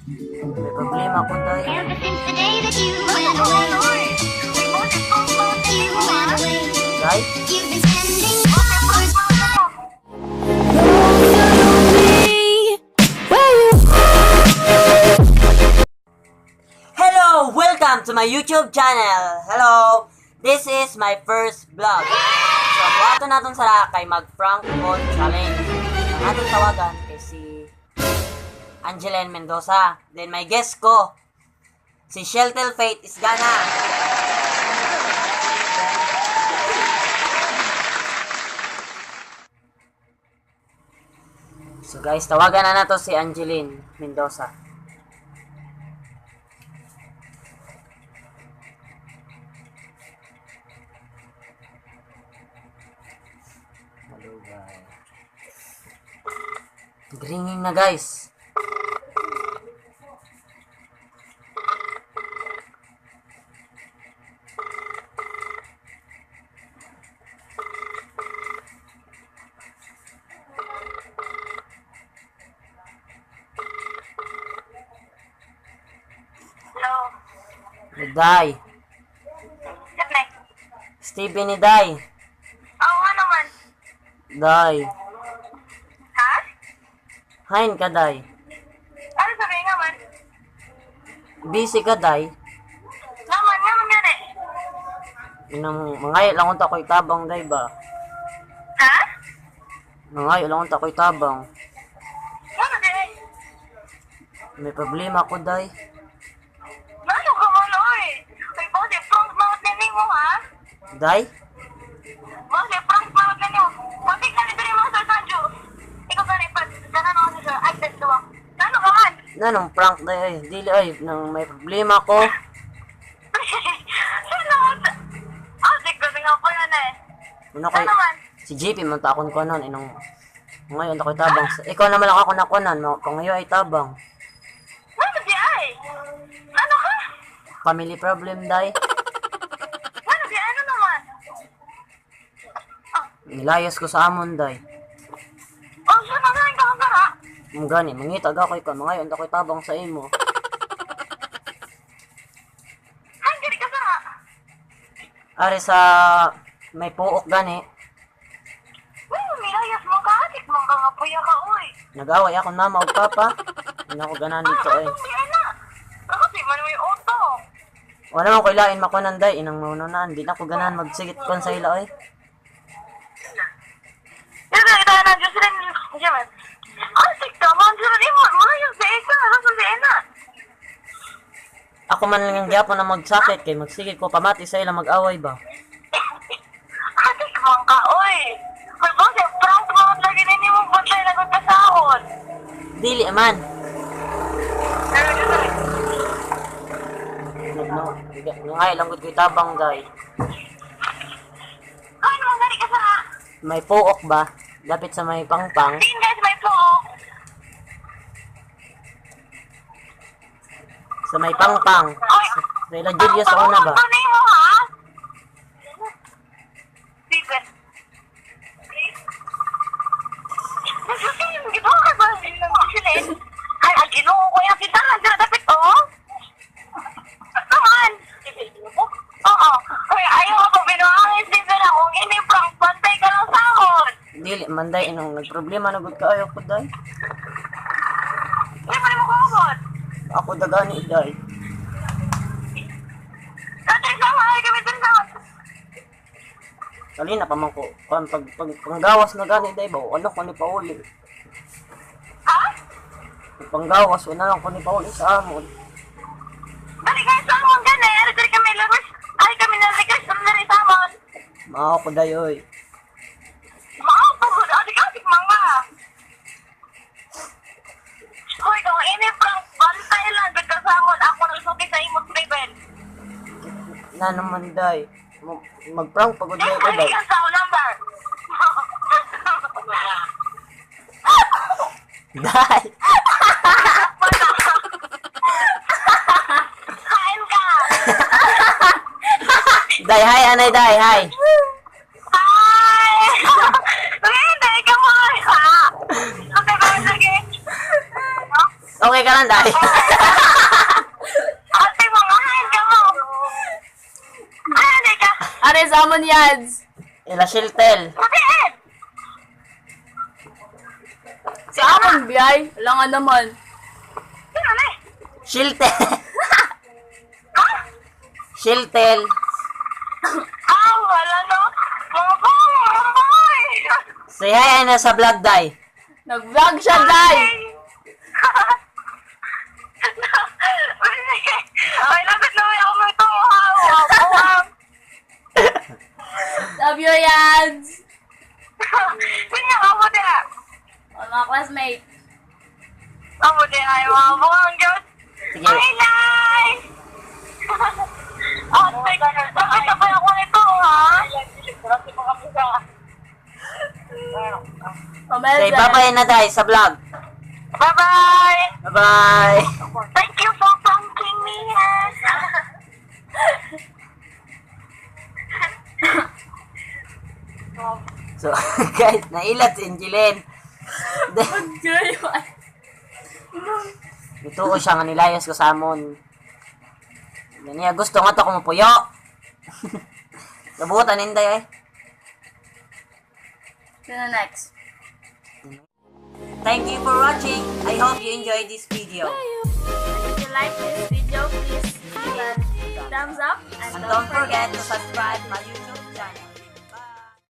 May problema ko, Day. Ever since the day that you went away, you went away. Day? You've been spending hours. Hello! Welcome to my YouTube channel! Hello! This is my first vlog. So, ang buhaton natin sa kay mag-prank call challenge. Ang atong tawagan kay si Angeline Mendoza. Then may guest ko, si Sheltel Faith Isgana. So guys, tawagan na nato si Angeline Mendoza. Hello guys. Ringing na, guys. Hello. Day. Sir Nek. Steven ni Day. Oo nga naman. Day. Ha? Hain ka, Day. Ano sabihin nga man? Busy ka, Day. Naman, naman nga eh. Inang mangayo lang unta ko'y tabang, Day ba? Ha? Mangayo lang unta ko'y tabang. Ano din? May problema ko, Day. Ano ka man, oy? Uy, bakit prank mouth na mo, ha? Day? Bakit prank mouth na nimo? Pati ka ni mo sa Sanjo. Ikaw gani pag ganan ako sa ay dalawa. Ano ka man? Nanong prank, Day, ay. Dili ay nang may problema ko. Sino? Ah, di ko nga po yan eh. Ano kay Ano man? si JP man ta akon kunon inong ngayon ako'y tabang. Ikaw naman lang ako nakunan, pangayo ay tabang. Ano di ay? Ano ka? Family problem, Day. Ano di ano naman? Nilayas ko sa amon, Day. Oh, sino nga ikaw ka ha? Ang gani, mangita ga ko'y kan, mangayo unta ko'y tabang sa imo. Ay, gani ka sa Ari sa may puok gani, Uy, milayas mo ka, atik mo ka nga puya ka, uy. nag-away ako mama ug papa. Hindi ako ganahan dito eh. Ah, atong di na. Ako di man may auto. Wala man ko'y lain makunan, Day, inang maununaan, di na ako ganahan magsigit kon sa ila eh. Pero kita na Jocelyn, James. Atik ka man, Jocelyn, mo mo yung sa ika, ano sa na. Ako man lang ang gyapon na magsakit kay magsigit ko pamati sa ila mag-away ba. Atik man ka, uy. Uy, bakit prank mo at lagi nini mong bantay na kung kasahon. Dili man. Pero Jocelyn, No, ngay lang gud ko'y tabang, Day. ay, naman gani ka sa May puok ba? Lapit sa may pangpang. Tingin guys, may pook. Sa may pangpang. Uy, Sa ila Julius una ba? Ang mo, ha? Steven. Jocelyn, ginoo ka ba? Jocelyn. Ay, ang ginoo ko yung kita lang. Sila dapat, oh. Naman. Oo. Uy, ayaw ako binuhangin, Steven. Akong ini-prank. Bantay ka lang sa akon. Dili man, Day, inong nagproblema na gud kaayo ko, Day. Hindi pa rin mo kaabot. Ako dagani, Day. Dati sa ay kami din sa Kali na pa man ko kan pag panggawas na gani, Day ba? Ano ko ni pauli? Ha? Pag panggawas wala lang ko ni pauli sa amon. Dali kayo sa amon gani. Ay, dali kami lovers. Ay, kami naligas. Dali sa amon. Mao ko, Day, oy. Mao pagod adik-adik mga. Hoy, kung ini prank bantay lang gud ka sa akon, ako nang isuki sa imong Steven. Na naman, Day. Mag-prank pagod Ay, day ko, Day. ka sa akong number. Day. Kain ka. Day, hi anay, Day, hi. Hi. Hindi ka mo. Ha? Okay, ba sige. Okay ka lang, Day. Ate, mga hain ka mo. Ay, ano ka? Are sa amon yads. Ila Shiltel. Pati Ed. Sa amon biyay. Wala nga naman. Sino na eh? Shiltel. Ha? Shiltel. Ah, wala no. Mga boy, mga boy. Say hi na sa vlog, Day. Nag-vlog siya, day. Ay, lapit na may ako may tuwa. Wow. Love you, yads. Yun nga, amo din ah. O, mga classmate. Amo din ay, mga buong Diyos. Sige. Ay, Nay! Ate, bakit sabay ako nito, ha? Say bye-bye na, Day, sa vlog. Bye-bye! Bye-bye. Thank you for pranking me, ha? So, guys, nailat si Angeline. Ito ko siya nga nilayas ko sa amon. Niya gusto nga to kumupuyo. Nabutan inday eh. Sino next? Thank you for watching. I hope you enjoyed this video. If you like this video, please give a thumbs up and And don't forget to subscribe my YouTube channel.